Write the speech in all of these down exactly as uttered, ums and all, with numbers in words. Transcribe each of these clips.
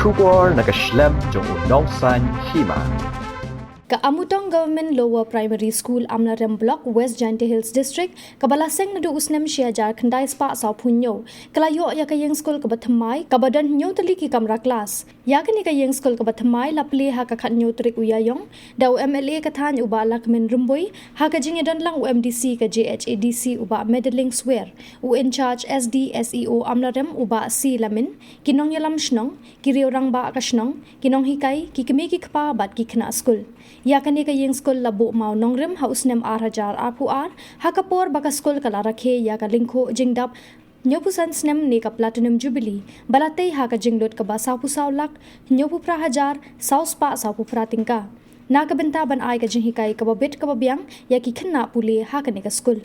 Khubor na ka shlem jong u nongsan hima. Ka Amutong Government Lower Primary School, Amlarem Block, West Jaintia Hills District, kaba la seng naduh u snem shi hajar khyndai spah sawphew hynñiew, ka la ïoh ïa ka ïing skul kaba thymmai, kaba don hynñiew tylli ki kamra klas. Ïa kane ka ïing skul kaba thymmai la plie ha ka khathynñiew tarik u Ïaïong da u M L A ka thaiñ u Bah Lahkmen Rymbui, ha ka jingïadon lang u M D C ka J H A D C u Bah Medaling Swer, u in charge S D S E O Amlarem u Bah C Lamin, ki nongïalam shnong, ki riew rangbah ka shnong, ki nonghikai, ki kmie ki kpa bad ki khynnah skul. Ïa kane ka ïing skul la buh maw nongrim ha u snem ar hajar arphew ar, ha ka por ba ka skul ka la rakhe ïa ka lyngkhuh jingdap hynñiewphew san snem ne ka Platinum Jubilee, ba la tei ha ka jinglut kaba sawphew saw lak hynñiewphew phra hajar saw spah sawphew phra tyngka. Na ka bynta ban ai ka jinghikai kaba bit kaba biang ïa ki khynnah pule ha kane ka skul.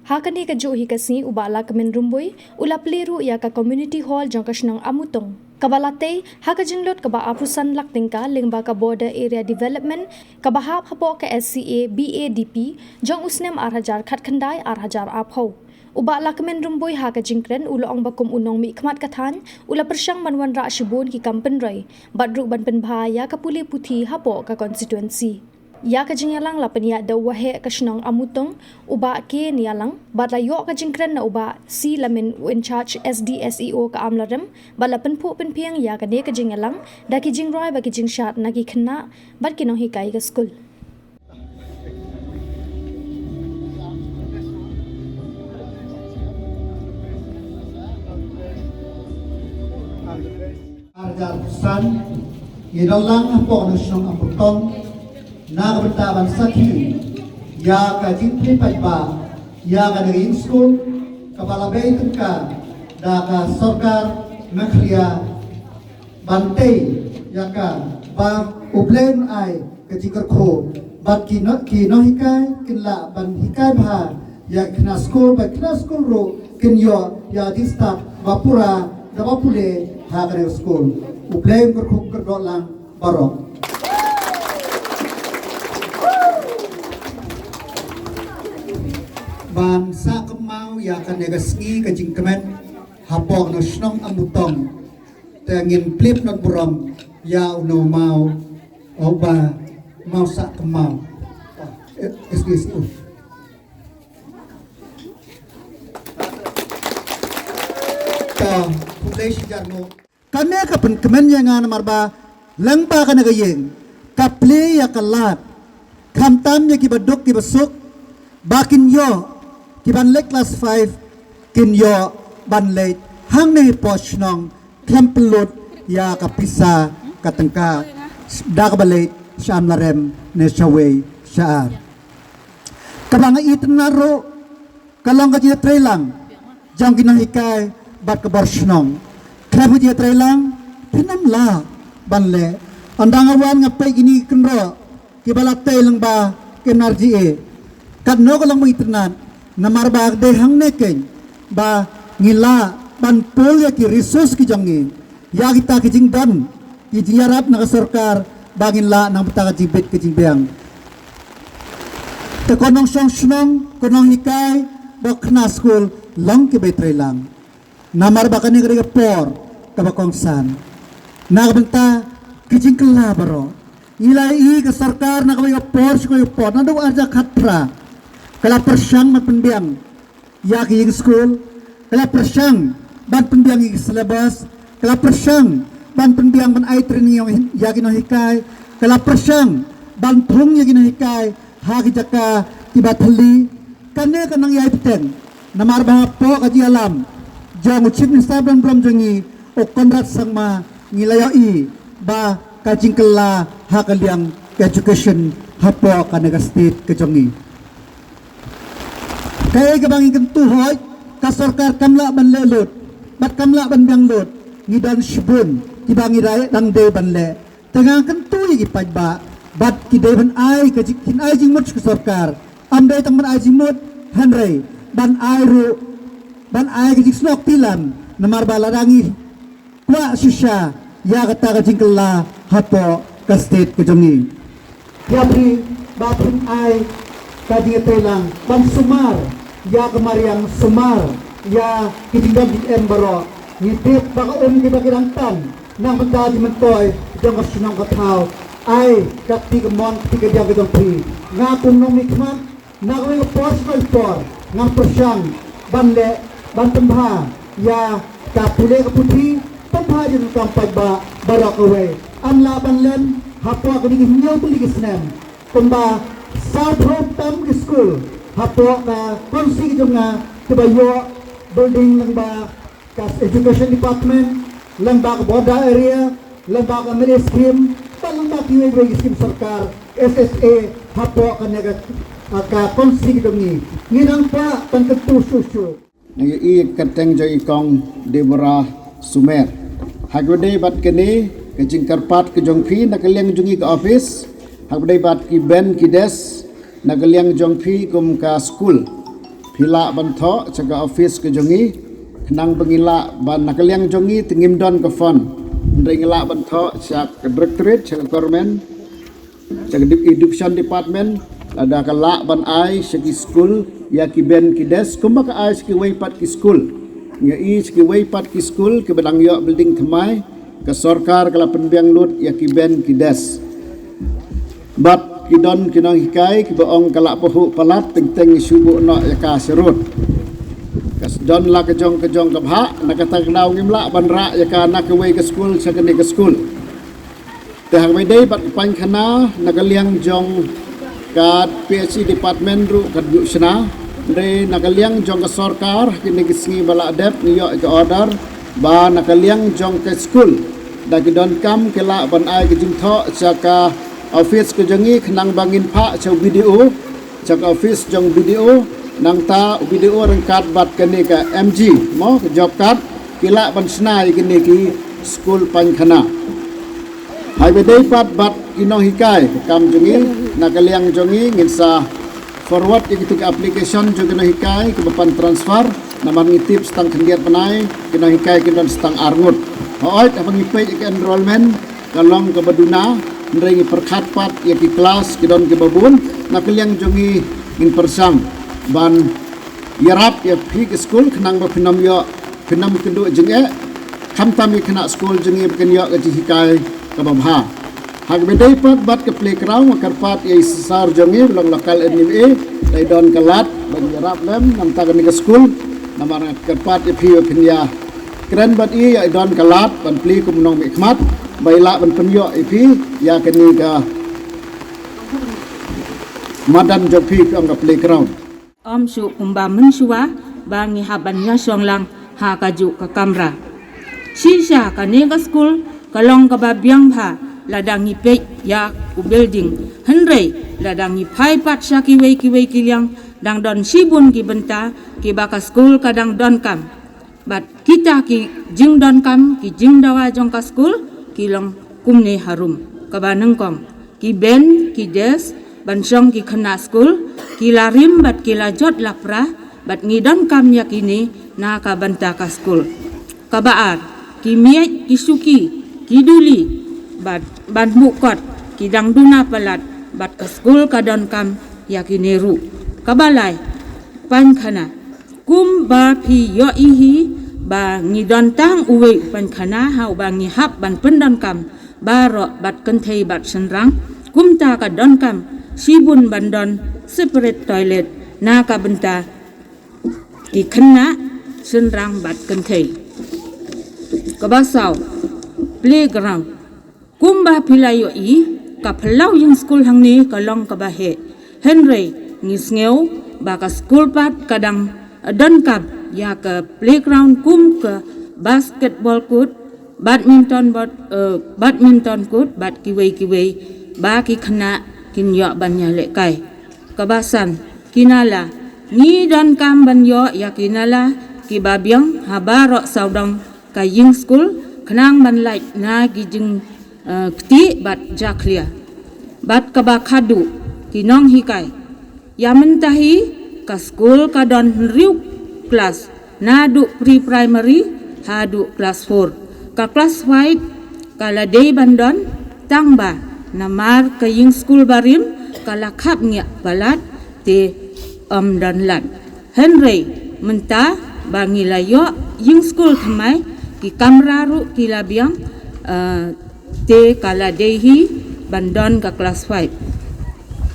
Ha kane kajuh hi ka sngi u Bah Lahkmen Rymbui u la plie ruh ïa ka community hall jong ka shnong Amutong, kaba la tei ha ka jinglut kaba arphew san lak tyngka lyngba ka Border Area Development, kaba hap hapoh ka S C A B A D P jong u snem ar hajar khatkhyndai ar hajar arphew. U Bah Lahkmen Rymbui ha ka jingkren u la ong ba kum u nongmihkhmat ka thaiñ u la pyrshang ban wanrah shibun ki kam pynroi bad ruh ban pynbha ïa ka pule puthi hapoh ka constituency. Ïa ka jingïalang la pynïaid da u waheh ka shnong Amutong, u Bah K Nialang, bad la ïoh ka jingkren na u Bah C Lamin, u in charge S D S E O ka Amlarem, bad la pynphuh pynphieng ïa kane ka jingïalang da ki jingrwai bad ki jingshad na ki khynnah bad ki nonghikai ka skul. Ar hajar san, ngi don lang hapoh na shnong Amutong na ka bynta ban sakhi ïa ka jingplie paidbah ïa ka ïing skul kaba la bei tyngka da ka sorkar Meghalaya ban tei ïa ka, ba U Blei un ai ka jingkyrkhu bad ki no-, ki nonghikai kin lah ban hikai bha ïa ki khynnah skul, bad ki khynnah skul ruh kin ïoh ïa jingstad ba pura da ba pule ha kane ka skul. U Blei un kyrkhu kyrdoh lang baroh. Ban sah kynmaw ïa kane ka sngi ka jingkmen hapoh na shnong Amutong. Te ngin pynlip noh burom ïa uno u maw, uba maw sah kynmaw. Eh, excuse me. To, khublei shihajar nguh. Kane ka pynkmen ïa nga namar ba lyngba kane ka ïing ka plie ïa ka lad. Khamtam ïa kiba duk kiba suk, ba kin ïoh, kiban leit klas five kin ïoh ban leit hangne hapoh shnong khlem pynlut ïa ka pisa ka tyngka da kaba leit sha Amlarem ne shawei sha ar. Kaba nga itynnad ruh ka long ka jingïatreilang jong ki nonghikai bad ka bor shnong. Khlem ka jingïatreilang phin ym lah ban leh. Ynda nga wan nga peit kine ki kynroh kiba la tei lyngba N R G A. Katno ka long ba itynnad, namar ba ka dei hangne keiñ ba ngi lah ban pul ïa ki resource ki jong ngi, ïa kita ki jingdon, ki jingïarap na ka sorkar, ba ngin lah nang bynta ka jingbit ka jingbiang. Te ko nongshong shnong, ko nonghikai, bad khynnah skul, long kiba iatreilang. Namar ba kane ka dei ka por kaba kongsan. Na ka bynta ki jingkylla baroh, ngi la ïohi ka sorkar na kawei ka por sha kawei ka por, naduh ar hajar khatphra, ka la pyrshang ban pynbiang ïa ki ïing skul, ka la pyrshang ban pynbiang ïa ki syllabus, ka la pyrshang ban pynbiang ban ai training ïa ki nonghikai, ka la pyrshang ban thung ïa ki nonghikai ha ki jaka kiba thylli. Kane ka nang ïai bteng namar ba hapoh ka jingïalam jong u Chief Minister ba donburom jong ngi, u Conrad Sangma, ngi la ïohi ba ka jingkylla ha ka liang education hapoh kane ka state ka jong ngi. Kaei kaba ngi kyntu hooid, ka sorkar kam lah ban leh lut bad kam lah ban biang lut. Ngi don shibun kiba ngi dang dei ban leh. Te nga kyntu ïa ki paidbah bad ki dei ban ai ka jing, kin ai jingmut sha ka sorkar. Ym dei tang ban ai jingmut, hynrei ban ai ruh, ban ai ka jingsnoh kti lam, namar ba lada ngi kwah shisha ïa kata ka jingkylla hapoh ka state ka jong ngi, ïa phi ba phin ai ka jingïatreilang ban sumar ïa ka mariang, sumar ïa ki jingdon jingem baroh. Ngi tip ba ka um kiba ki dang tan na ka bynta jingmyntoi jong ka shnong ka thaw. Ai ka kti kamon kti kadiang ka jong phi. Nga kum u nongmihkhmat na kawei ka por sha kawei ka por nga pyrshang ban leh, ban pynbha ïa ka pule ka puthi, pynbha jingdonkam paidbah baroh kawei. Ngi lah ban len hapoh kine ki hynñiew tylli ki snem kumba sawphew tam ki skul hapoh ka constituency ka jong nga kiba ïoh building lyngba ka education department, lyngba ka border area, lyngba ka M L A scheme, bad lyngba kiwei kiwei ki scheme sorkar S S A hapoh kane ka, ka constituency ka jong ngi. Ngi nang kwah ban kyntu shuh shuh. Ngi ïohi ka kyrteng jong i Kong Deborah Sumer. Ha kaba ïadei bad kane ka jingkyrpad ka jong phi na ka liang jong ngi ka office, ha kaba ïadei bad ki bench ki desk na ka liang jong phi kum ka skul, phi lah ban thoh sha ka office ka jong ngi. Khnang ba ngin lah ban, na ka liang jong ngi te ngim don ka fund, hynrei ngi lah ban thoh sha ka directorate, sha ka government, sha ka dip-, education department, lada ka lah ban ai sha ki skul ïa ki bench ki desk kumba ka ai sha kiwei pat ki skul. Ngi ïohi sha kiwei pat ki skul kiba dang ïoh building thymmai, ka sorkar ka la pynbiang lut ïa ki bench ki desk. Bad ki don ki nonghikai kiba ong ka la pahuh palat, teng teng shu buh noh ïa ka sha rud. Ka don la ka jong ka jong ka bhah, na kata ka daw ngim lah ban rah ïa ka na kawei ka skul sha kane ka skul. Te ha kaba ïadei bad ka painkhana, na ka liang jong ka P H E department ruh ka duh shna. Hynrei na ka liang jong ka sorkar, kine ki sngi ba la dep ngi ïoh ka order ba na ka liang jong ka skul, da ki donkam ki lah ban ai ka jingthoh sha ka office ka jong ngi, khnang ba ngin phah sha u B D O, sha ka office jong u B D O, nangta u B D O ryngkat bad kane ka M G, mo, ka job card, ki lah ban shna ïa kine ki skul painkhana. Ha kaba ïadei pat bad ki nonghikai, ka kam jong ngi, na ka liang jong ngi, ngin sa forward ïa kito ki application jong ki nonghikai kiba pan transfer, namar ngi tip sa tang khyndiat bnai ki nonghikai kin don sa tang ar ngut. Hooid, haba ngi peit ïa ka enrollment ka long kaba duna, hynrei ngi pyrkhat pat ïa ki klas ki don kiba bun. Na ka liang jong ngi ngin pyrshang ban ïarap ïa phi ki skul khnang ba phin ym ïoh, phin ym kynduh jingeh, khamtam ïa ki khynnah skul jong ngi ba kin ïoh ka jinghikai kaba bha. Ha kaba ïadei pat bad ka playground, nga kyrpad ïa i Sir jong ngi ba long local M L A, lada i don ka lad ban ïarap lem na ka bynta kane ka skul, namar nga kyrpad ïa phi ba phin ïakren bad i, ïa i don ka lad ban plie kum u nongmihkhmat ba i lah ban pynïoh ïa phi ïa kane ka madan jong phi, ka ong ka playground. Ym shuh kumba mynshuwa ba ngi hap ban ïashong lang ha kajuh ka kamra. Shisha kane ka skul ka long kaba biang bha lada ngi peit ïa u building. Hynrei lada ngi phai pat sha kiwei kiwei ki liang, dang don shibun ki bynta kiba ka skul ka dang donkam. Bad kita ki jingdonkam, ki jingdawa jong ka skul ki long kumne harum. Kaba nyngkong, ki bench, ki desk ban shong ki khynnah skul, ki la rim bad ki la jot lapra, bad ngi donkam ïa kine na ka bynta ka skul. Kaba ar, ki miej, ki shuki, ki duli, bad ban buh kot, ki dang duna palat, bad ka skul ka donkam ïa kine ruh. Kaba lai, painkhana. Kumba phi ïohi hi ba ngi don tang uwei u painkhana ha uba ngi hap ban pyndonkam baroh bad kynthei bad shynrang, kumta ka donkam shibun ban don separate toilet na ka bynta ki khynnah, shynrang bad kynthei. Kaba saw, playground. Kumba phi la ïohi, ka phyllaw ïing skul hangne ka long kaba heh. Hynrei ngi sngew ba ka skul pat ka dang donkam ïa ka playground kum ka basketball court, badminton bad, eh, badminton court bad kiwei kiwei ba ki khynnah kin ïoh ban ïalehkai. Kaba san, ki nala. Ngi donkam ban ïoh ïa ki nala kiba biang ha baroh sawdong ka ïing skul, khnang ban lait na ki jing, eh, ktieh bad jakhlia. Bad kaba khadduh, ki nonghikai. Ïa mynta hi ka skul ka don hynriew klas, naduh pre-primary haduh klas four. Ka klas five ka la dei ban don, tangba namar ka ïing skul barim ka la khapngiah palat, te ym don lad. Hynrei mynta ba ngi la ïoh ïing skul thymmai, Ki kamra ruh ki la biang, uh, te ka la dei hi ban don ka class five.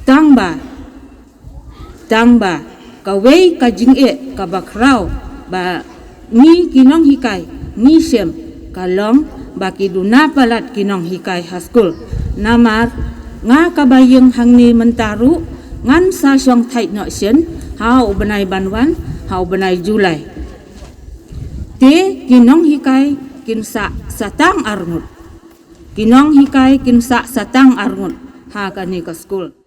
Tang ba, tang ba, kawei ka jingeh kaba khraw ba ngi ki nonghikai ngi shem ka long ba ki duna palat ki nonghikai ha skul. Namar nga kaba ïeng hangne mynta ruh ngan sa shong thait noh shen ha u bnai ban wan, ha u bnai July. Te ki nonghikai kin sa satang arngut. Ki nonghikai kin sa satang arngut ha kane ka skul.